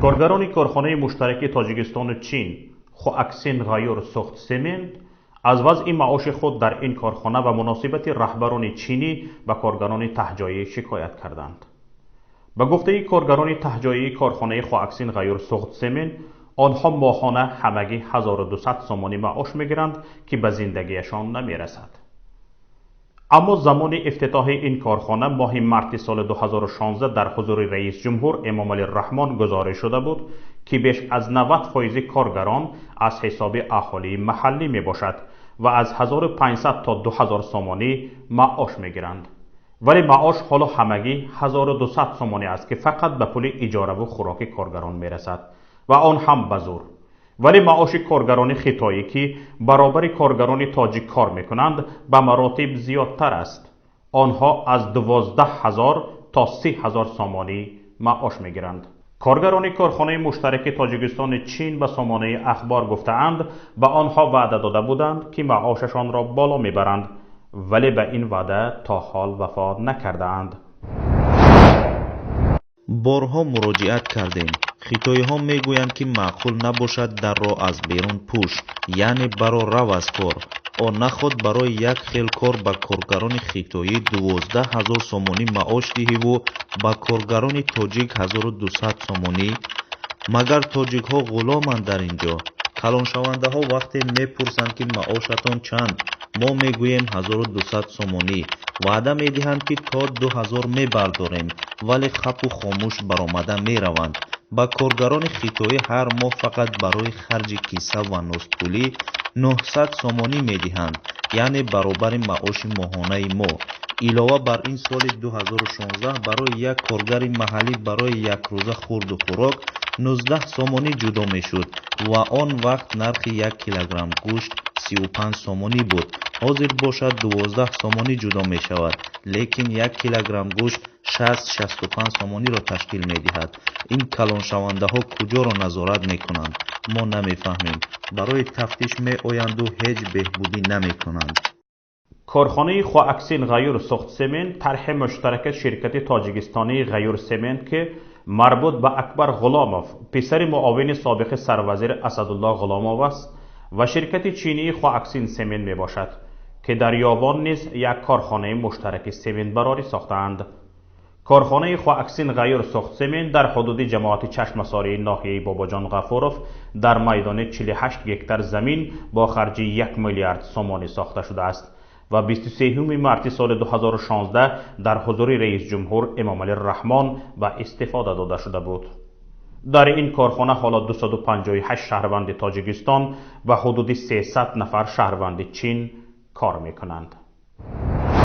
Коргарони корхонаи муштараки Тоҷикистону Чин Хуаксин Ғаюр Сухт Семент аз вазъи маоши худ дар ин корхона ва муносибати раҳбарони чинӣ ба коргарони таҳҷоӣ шикоят карданд. Ба гуфтаи коргарони таҳҷоии корхонаи Хуаксин Ғаюр Сухт Семент, онҳо моҳона ҳамагӣ 1200 сомонӣ маош мегиранд, ки ба зиндагиашон намерасад. Аммо замони ифтитоҳи ин корхона моҳи марти соли 2016 дар ҳузури раисҷумҳур Эмомалӣ Раҳмон гузориш шуда буд, ки беш аз 90 фоизи коргарон аз ҳисоби аҳолии маҳаллӣ мебошад ва аз 1500 то 2000 сомонӣ маош мегиранд. Вале маош ҳоло ҳамагӣ 1200 сомонӣ аст, ки фақат ба пули иҷораву хӯроки коргарон мерасад ва он ҳам ба зӯр. Вале маоши коргарони хитоӣ, ки баробари коргарони тоҷик кор мекунанд, ба маротиб зиёдтар аст. Онҳо аз 12 000 то 30 000 сомонӣ маош мегиранд. Коргарони корхонаи муштараки Тоҷикистони Чин ба сомонаи Ахбор гуфтаанд, ба онҳо ваъда дода буданд, ки маошашонро боло мебаранд, вале ба ин ваъда то ҳол вафо накардаанд. Борҳо муроҷиат кардем. Хитоиҳо мегӯянд, ки маъқул набошад, дарро аз берун пӯш, яъне баро рав аз кор. О наход барои як хел кор ба коргарони хитоӣ 12 000 сомонӣ маош диҳиву ба коргарони тоҷик 1200 сомонӣ? Магар тоҷикҳо ғуломанд дар ин ҷо? Калоншавандаҳо вақте мепурсанд, ки маошатон чанд, мо мегӯем 1200 сомонӣ. Ваъда медиҳанд, ки то 2000 мебардорем, вале хапу хомӯш баромада мераванд. Ба коргарони хитоӣ ҳар моҳ фақат барои харҷи киса ва носпулӣ 900 сомонӣ медиҳанд, яъне баробари маоши моҳонаи мо. Илова бар ин, соли 2016 барои як коргари маҳаллӣ барои якрӯза хурду хӯрок 19 сомонӣ ҷудо мешуд ва он вақт нархи як килограмм гӯшт 35 сомонӣ буд. Ҳозир бошад 12 сомонӣ ҷудо мешавад, лекин як килограмм гӯшт 60-65 сомониро ташкил медиҳад. Ин калоншавандаҳо куҷоро назорат мекунанд, мо намефаҳмем. Барои тафтиш меоянду ҳеҷ беҳбудӣ намекунанд. Корхонаи Хуаксин Ғаюр Сухт Семент тарҳи муштараки ширкати тоҷикистонии Ғаюр Семент, ки марбут ба Акбар Ғуломов, писари муовини собиқи сарвазир Асадулло Ғуломов аст, ва ширкати чинии Хуаксин Семент мебошад, ки дар Ёвон низ як корхонаи муштараки сементбарорӣ сохтаанд. Корхонаи Хуаксин Ғаюр Сухт Семент дар ҳудуди ҷамоати Чашмасории ноҳияи Бобоҷон Ғафуров дар майдони 48 гектар замин бо харҷи 1 миллиард сомонӣ сохта шудааст ва 23 марти соли 2016 дар ҳузури раисҷумҳур Эмомалӣ Раҳмон ба истифода дода шуда буд. Дар ин корхона ҳоло 258 шаҳрванди Тоҷикистон ва ҳудуди 300 нафар шаҳрванди Чин кор мекунанд.